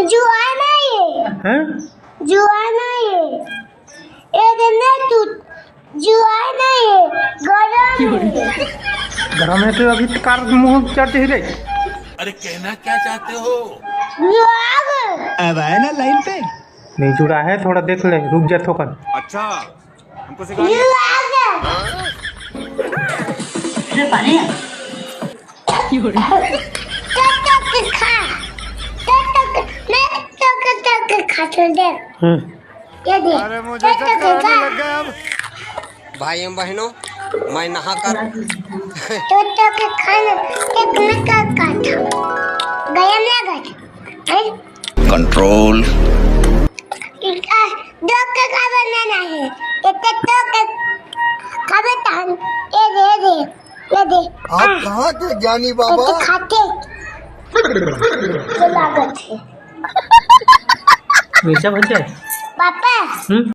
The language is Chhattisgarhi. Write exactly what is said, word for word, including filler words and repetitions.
जुआ नहीं है। हैं? जुआ नहीं है। ए दे नहीं तू, जुआ नहीं है, गरम है। गरम है तो अभी कार मुंह चढ़ ही रही। अरे कहना क्या चाहते हो? जुआ। अब आया ना लाइन पे। नहीं जुड़ा है, थोड़ा देख ले, रुक जा थोकन। अच्छा, हमको सिखा जुआ। अरे पानी। टक टक के खा, टक टक, मैं टक टक के खा, सुन दे। हम्म। ये दे, अरे मुझे टक टक के चक्कर आने खा। लग गए अब। भाई एवं बहनों, मैं नहा कर टक टक के खा ना, एक मैं का खा था। गया ना गया। हैं? कंट्रोल। आ, दो के का बनाना है? ये तो दो के खाबे तहन। ये दे, ये दे, ये दे। आप कहाँ थे ज्ञानी बाबा? ये तो खाते। तो लागत है। मिर्चा भजिया है? पापा। हम्म?